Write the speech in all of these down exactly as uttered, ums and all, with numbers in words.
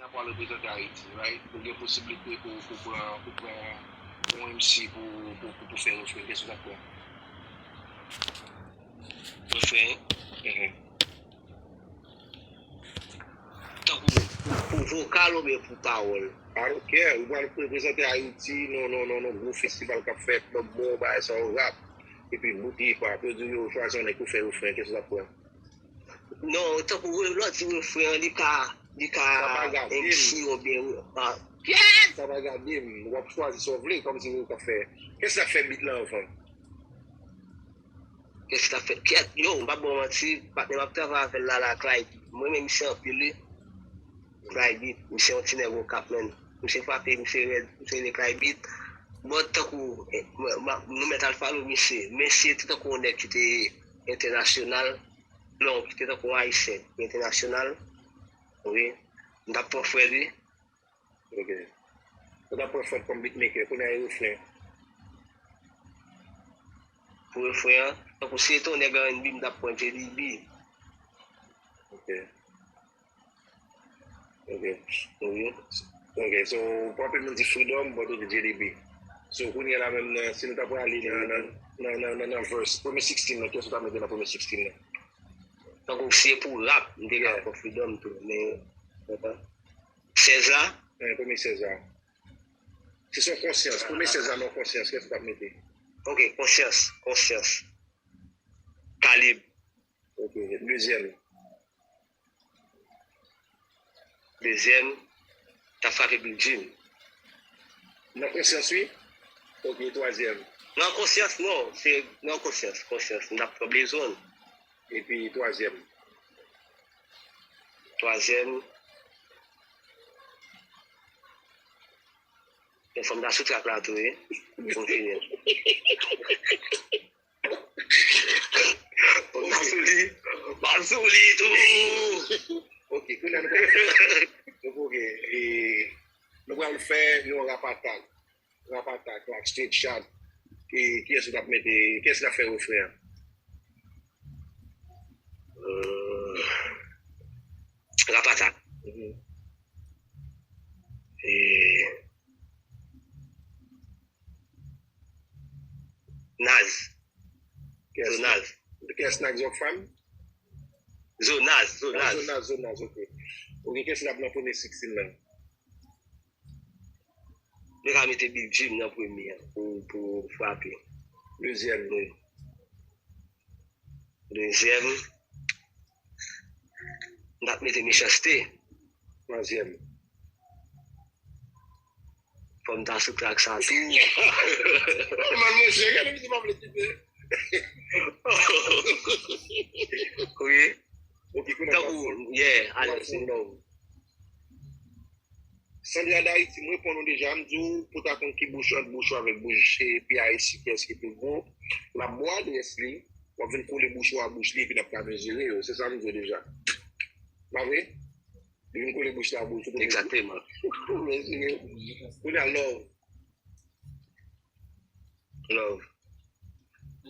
Sa pral reprezante Ayiti, right? Ou gen posiblite pou, pou pran, pou pran yon M C pou, pou, pou, pou fè refren. Kiyès ou t ap pran? Refren? Mhm. Tankou pou, pou vokal oubyen pou pawòl? I don't care. Ou pral reprezante Ayiti nan, nan, nan, nan gwo festival k ap fèt, nan bon bagay sa yo rap. Epi bout hip hop, yo di yo chwazi yon nèg pou fè refren, kiyès ou t ap pran? Non, tankou lè w di refren an, li ka, li ka M C oubyen, ah, kèt! Sa pa gade m, w ap chwazi sa w vle, kòmsi se ou k ap fè. Kiyès k ap fè beat la anvan? Kiyès k ap fè? Kèt, yo, m p ap ba w manti, patnè m ap travay avè l la, la, Clyde. Mwen renmen misye anpil, wi. Clyde, misye yon ti nèg Okap, menn. Misye frape, misye rèd, misye rele Clyde. Bon, tankou, eh, m, m, nou mèt al follow misye. Men se te tankou yon nèg ki te entènasyonal. Non, ki te tankou yon Ayisyen, ki entènasyonal. Wi. M t ap pran Fred, wi. Ok. Ou t ap pran Fred kòm beatmaker, kounye a e refren. Pou refren an, tankou si se te yon nèg R and B, m t ap pran J D B. Ok. Ok. Wi. Ok, so, pou anpil moun di Freedom, but ou di J D B. So, kounye a la menm, nan, si nou ta prale nan, nan, nan, nan, nan, nan verse, premye sixteen nan, kiyès ou ta mete nan premye sixteen nan? Tankou si se pou rap, m te ka pran Freedom tou, men, konprann? Sèz la? Eh, premye sèz la. Se son konsyans, premye sèz la nan konsyans, kiyès ou t ap mete? Ok, konsyans, konsyans. Kalib. Ok, dezyèm. Dezyèm, t ap frape Big Jim. Nan konsyans, wi. Ok, twazyèm. Nan konsyans, non. Se nan konsyans, konsyans. M t ap pran Blaze One. Epi twazyèm. Twazyèm. Men fò m ta sou track la tou, wi. Pou m fini. Fò m ta sou li. M ap sou li tou. Ok, kounye a nou pral, nou, ok, e, nou pral fè yon rap atak. Rap atak, like straight shot. E kiyès ou t ap mete, kiyès ki t ap fè refren an? Euh, rap atak. Mhm. E, Naz. Kiyès? Zo Naz. Kiyès, Naz Rockfam? Zo Naz, Zo Naz. Ah, Zo Naz, Zo Naz, ok. Ok, kiyès ki t ap nan premye sixteen nan? Mwen ka mete Big Jim nan premye an pou, pou frape. Dezyèm. Wi. Dezyèm, m t ap mete Mechanste. Twazyèm. Fò m ta sou track sa tou. Man, monchè, gade misye pa vle kite. Wi. Ok, kounye a. Tankou, yeah, Alex, you know. Sandra D'Haïti, m reponn ou deja, m di w, pou ta konn ki bouch ant bouch ou avèk bouch, eh, P I C, kiyès ki pi gwo, l ap ba w adrès li, w ap vin kole bouch ou a bouch li, epi n ap ka mezire yo. Se sa m di w deja. Pa vre? Li vin kole bouch li a bouch ou. Egzakteman. Mezire. Kounye a, Love. Love.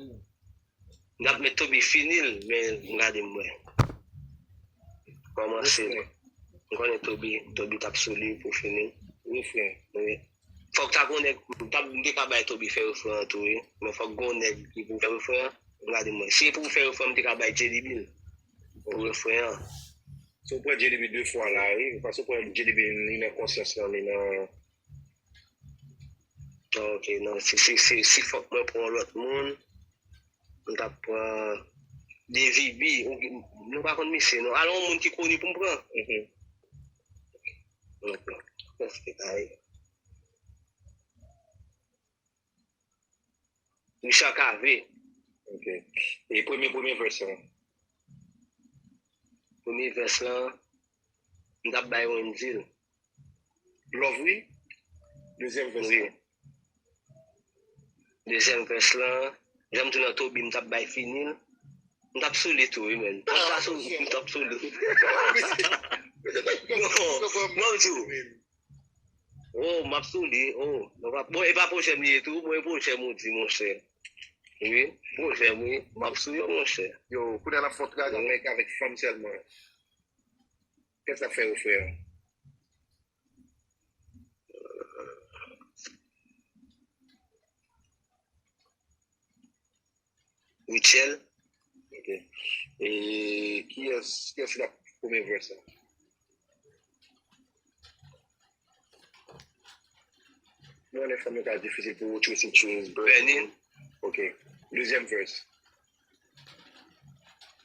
M t ap met Toby fini l, men m gade m wè. Kòmanse l. M konnen Toby, Toby t ap sou li pou fini l. Refren. Wi. Fòk ta konnen, m t ap, m te ka bay Toby fè refren an tou, wi. Men fòk gon nèg ki pou fè refren an, m gade m wè. Si e pou fè refren an, m te ka bay J D B l pou refren an. So, ou pran J D B de fwa la, wi. Paske ou pran J D B, li nan konsyans lan, li nan Ok, non, si, si, si, si fòk mwen pran yon lòt moun, m t ap pran Davy B. Ou, nou pa konn misye, non. Alò, yon moun ki koni pou m pran. Mhm. Ok. Kiyès ki ta ye? Richard Cavé. Ok. E premye, premye vès lan? Premye vès lan, m t ap bay Wendyl. Love, wi. Dezyèm vès lan. Wi. Dezyèm vès lan, jan m di w nan Toby, m t ap bay fini l. M t ap sou li tou, wi, menn. M t ap sou li, m t ap sou li. Non, non, m di w. Oh, m ap sou li, oh. Non, pa, bon, e pa pwochè m li ye tou, bon, e pwochè m ou di, monchè. Wi, pwochè m, wi. M ap sou yo, monchè. Yo, kounye a n ap fè yon track avèk, avèk fanm sèlman. Kiyès k ap fè refren an? Rachel. Ok. E kiyès, kiyès ki t ap premye verse la? Mwen konnen fanm yo ka difisil pou ou, Tracy Childs, Bernie. Ok. Dezyèm verse.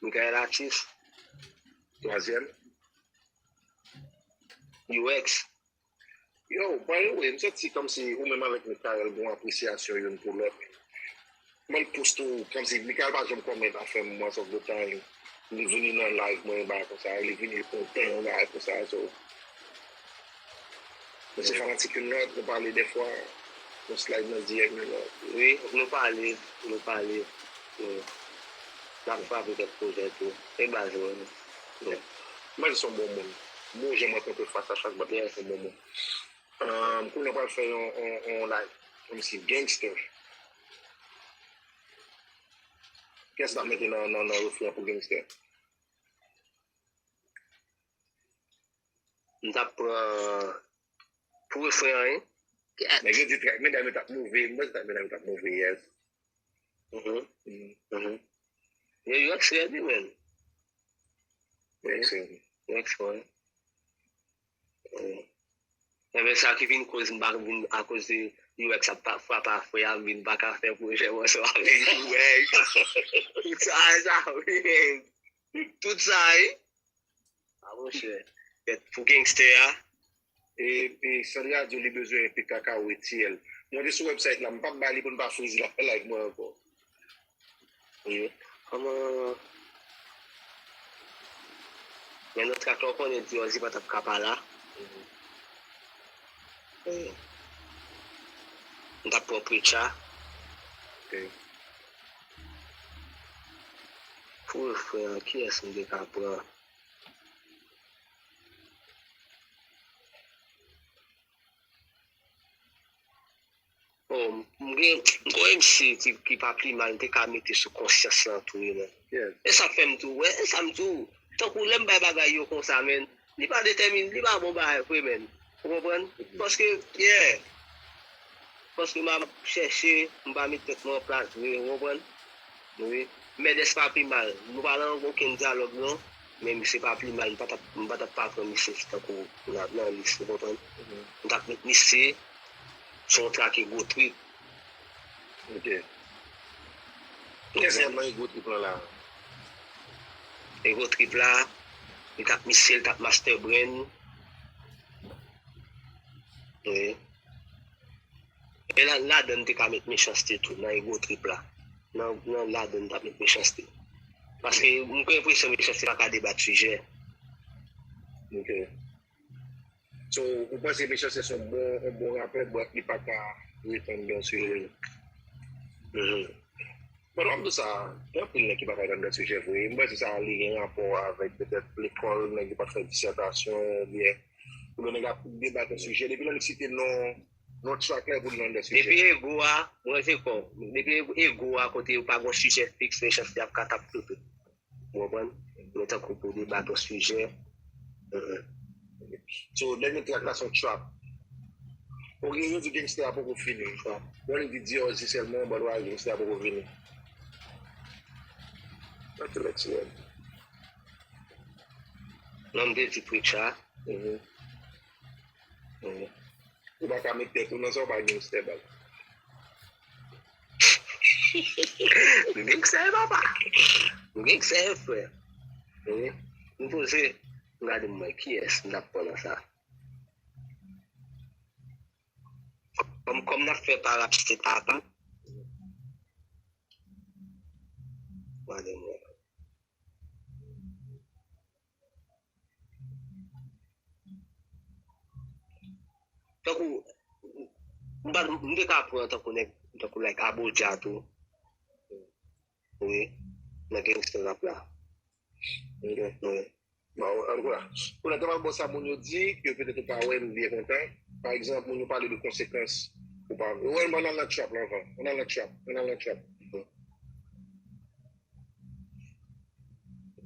Michael Artis. Twazyèm. U X. Yo, by the way, m santi kòmsi ou menm avèk Michael gen yon apresyasyon youn pou lòt. Mwen post ou, kòmsi Michael pa janm kòmèt afè m most of the time. Li vini nan live mwen, bagay konsa, li vini kontan, bagay konsa, so. Nou se fanatik youn lòt, nou pale dèfwa, nou slide nan D M youn lòt. Wi, nou pale, nou pale. Wi. N ap frape kèk pwojè tou. E baz mwen. Wi. Mwen se yon bon moun. Bon jan mwen kanpe fas a fas, but mwen se yon bon moun. Ahn, kounye a pral fè yon, yon, yon live. Kòmsi Gangster. Kiyès n ap mete nan, nan, nan refren an pou Gangster? M t ap pran pou refren an, wi. Nèg yo di track medam yo t ap move, mwen se track medam yo t ap move, yes. Mhm. Mhm. Yo, yo ekstrè wi, men. Yes, sir. Yo ekstrè. Wi. Enben, sa ki vin koz m pa vin akoz de U X ap pa- frape afè a, m vin pa ka fè pwojè mwen sou avèk U X. Tout sa, sa, wi. Tout sa, wi. A monchè. Kèt pou Gangster a. E, e Sandra di li bezwen P K K ou E T L. Mwen te sou website la, m p ap ba li pou n pa friz la live mwen ankò. Wi. Kòman. Men nan trak la, w konnen Diorzi pa t ap ka pa la. Wi. M t ap pran Preacha. Ok. Pou refren an, kiyès m te ka pran? Oh, m gen, m gen M C ki, ki pa pi mal, m te ka mete sou konsyans lan tou, wi, men. E sa fè m tou, wè, e sa m tou. Tankou lè m bay bagay yo konsa, men, li pa detèmine, li pa bon bagay vre, men. Ou konprann? Paske, yeah. Paske m ap chèche, m pa met tèt mwen an plas vre, ou konprann? Wi. Mèdès pa pi mal. Nou pa nan okenn dyalòg, non. Men misye pa pi mal. M pa t ap, m pa t ap pa pran misye tankou nan, nan lis, ou konprann? M t ap met misye sou yon trak Ego Trip. Ok. Kiyès ki ap nan Ego Trip lan la? Ego Trip la, li t ap misye, li t ap Master Brain. Wi. E la, ladan m te ka met Mechanste tou, nan Ego Trip la. Nan, nan ladan m t ap met Mechanste. Paske m gen enpresyon Mechanste pa ka debat sijè. Ok. So, ou panse Mechanste se yon bon, yon bon rapè, but li pa ka ret anndan sijè? Mhm. Pandan w ap di sa, gen anpil nèg ki pa ka ret anndan sijè vre. M panse sa li gen rapò avèk petèt lekòl, nèg yo pa t fè disètasyon, oubyen, oubyen nèg ap debat yon sijè. Depi lè li site non, non track la, pou li anndan sijè. Depi ego a, mwen se kò. Depi ego a, kote yo pa gen sijè fiks, Mechanste ap ka tap toufe. Ou konprann? Men tankou pou debat yon sijè. So, dènye track la se yon trap. Ok, yo di Gangsta a poko fini. Bon, li di Diorzi sèlman, but why Gangsta a poko fini? That's an accident. Non, m te di Preacha. Ou pa ka met tèt ou nan sa, ou pa Gangsta, baz. M Gangsta, papa. M Gangsta, frè. M poze, m gade m wè kiyès m t ap pran nan sa. Kòm, kòm n ap fè pa rap se papa. Gade m wè. Tankou, m pa, m te ka pran tankou nèg, tankou like Aboudja tou. Wi, nan gangsta rap la. Wi. Bon, antouka, kounye a, te pral bò sa moun yo di, ke petèt ou pa wè m byen kontan. Pa egzanp, moun yo pale de konsekans. Ou pa, ou wè, ann al nan trap la anvan. Ann al nan trap. Ann al nan trap.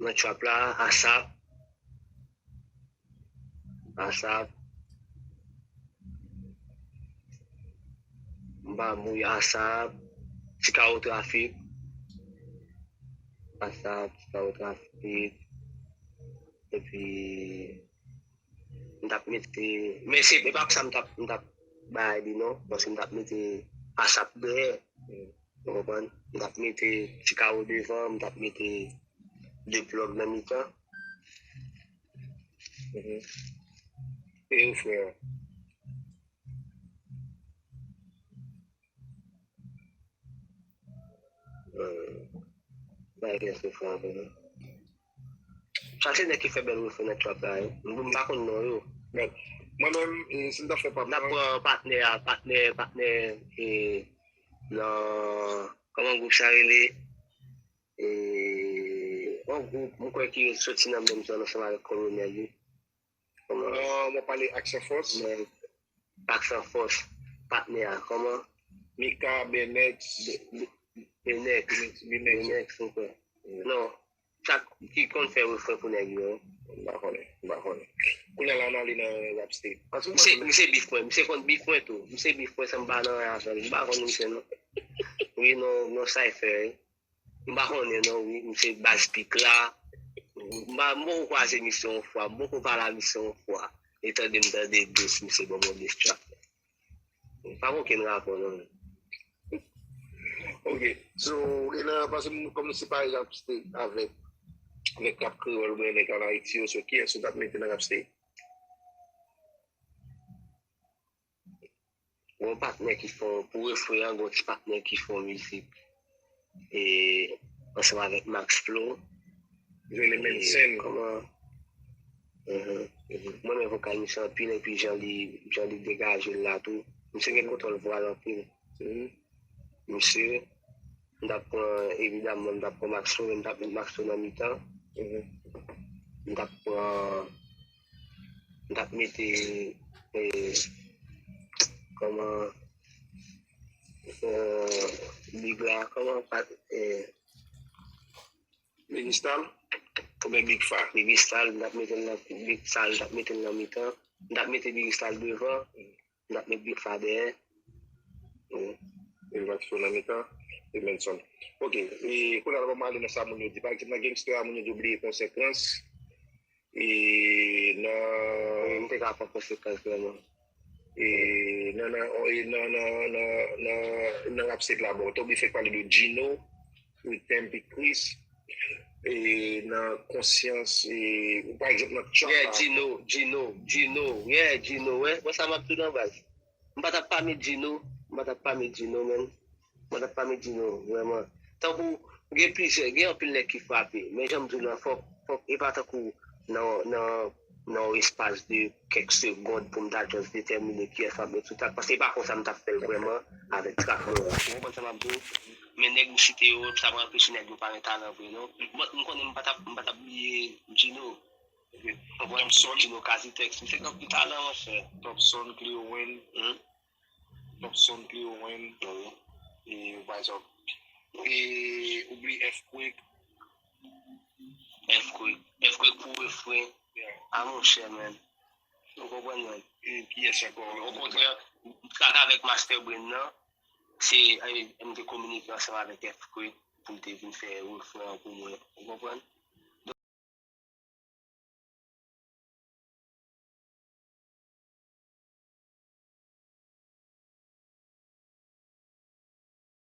Nan trap la, ASAP. ASAP. M pa mouri ASAP. Ti Kawo Trafik. Asap, Scout Traffic, epi m t ap mete, men se, e pa pou sa m t ap, m t ap bay li non, paske m t ap mete Asap dèyè. Ou konprann? M t ap mete Ti Kawo devan, m t ap mete de plòg nan mitan. Mhm. E yo, frè? Bagay ki res refren an vre non. Sa se nèg ki fè bèl refren nan trap la wi. M pa konn non yo. Mwen menm, e, si m ta fè pap mwen. N ap pran patnè a, patnè, patnè, e, nan, kòman gwoup sa rele? E, yon gwoup, m kwè ki soti nan menm zòn ansanm avèk Kolonèl wi. Kòman? Non, mwen pale Aksan Fòs. Men, Aksan Fòs, patnè a, kòman? Mika, Benex. Be-, Be-, Benex. Benex, Benex. Benex, m kwè. Non, sa ki konn fè refren pou nèg yo. M pa konnen, m pa konnen. Kounye a la, n ale nan rap state. Paske m Misye, panse misye bif mwen, misye konn bif mwen tou. Misye bif mwen san m pa nan anyen avè l. M pa konn misye non. Wi, non, non, sa e fè, wi. M pa konnen non, wi. Misye baz pik la. M pa, m poko kwaze misye yon fwa, m poko pale a misye yon fwa. E tande m tande diss, misye ban mwen diss track. Pa gen okenn rapò non. Ok. So, e nan, paske m, kòm nou separe rap state avèk, avèk rap kreyòl oubyen nèg an Ayiti yo, so kiyès ou t ap mete nan rap state? Gon patnè ki fè, pou refren an, gon ti patnè ki fè mizik e, ansanm avèk Max Flow. Rele e, Mensen. Kòman? Mhm, mhm. Mwen renmen vokal misye anpil, epi jan li, jan li degaje l la tou. Misye gen kontwòl vwa l anpil. Mhm. Misye, m t ap pran, evidamman, m t ap pran Max Flow, men m t ap met Max Flow nan mitan. Mhm. M t ap pran, m t ap mete, e, kòman, e, Big la, kòman, pa, e, Big Stal? Oubyen Big Fa? Big Stal, m t ap mete l nan, Big Stal, m t ap mete l nan mitan. M t ap mete Big Stal devan. M t ap met Big Fa dèyè. Mm. Elvatio nan mitan, e Menson. Ok, e kounye a la, ban m ale nan sa moun yo di. Pa egzanp, nan gangster a, moun yo di oubliye konsekans. E nan Wi, m te ka pran konsekans vrèman. E nan, nan, e nan, nan, nan, nan, nan rap state la, bon, te oblije fèk pale de Gino, Wi Temp e Chris, e nan konsyans, e, ou pa egzanp nan trap Yeah, la. Gino, Gino, Gino, yeah, Gino, wè, wè sa m ap di w nan baz. M pa t ap pa met Gino, m pa t ap pa met Gino, menn. M pa t ap pa met Gino, vrèman. Tankou, gen plizyè, gen anpil nèg ki frape, men jan m di w lan, fòk, fòk, e pa tankou nan, nan, nan yon espas de kèk segond pou m ta just detèmine kiyès m ap met sou trap, paske e pa konsa m t ap fè l vrèman avèk trap mwen an. Ou konprann sa m ap di w? Men nèg m site yo, sa pa anpeche nèg yo pa gen talan vre non. Mwen, m konnen m pa t ap, m pa t ap bliye Gino. Ou konprann? Topson. Gino Kazitex, misye gen anpil talan, monchè. Topson, Cleo Wayne. Hmm? Topson, Cleo Wayne. Hmm. E, pa egzanp, e, oubli F-Quick. F-Quick. F-Quick pou refren. Yeah. A monchè, menn. Ou konprann, menn? E kiyès ankò? Okontrè, traka avèk Master Brain nan, se, e, m te kominike ansanm avèk F-Quick pou l te vin fè refren an pou mwen. Ou konprann?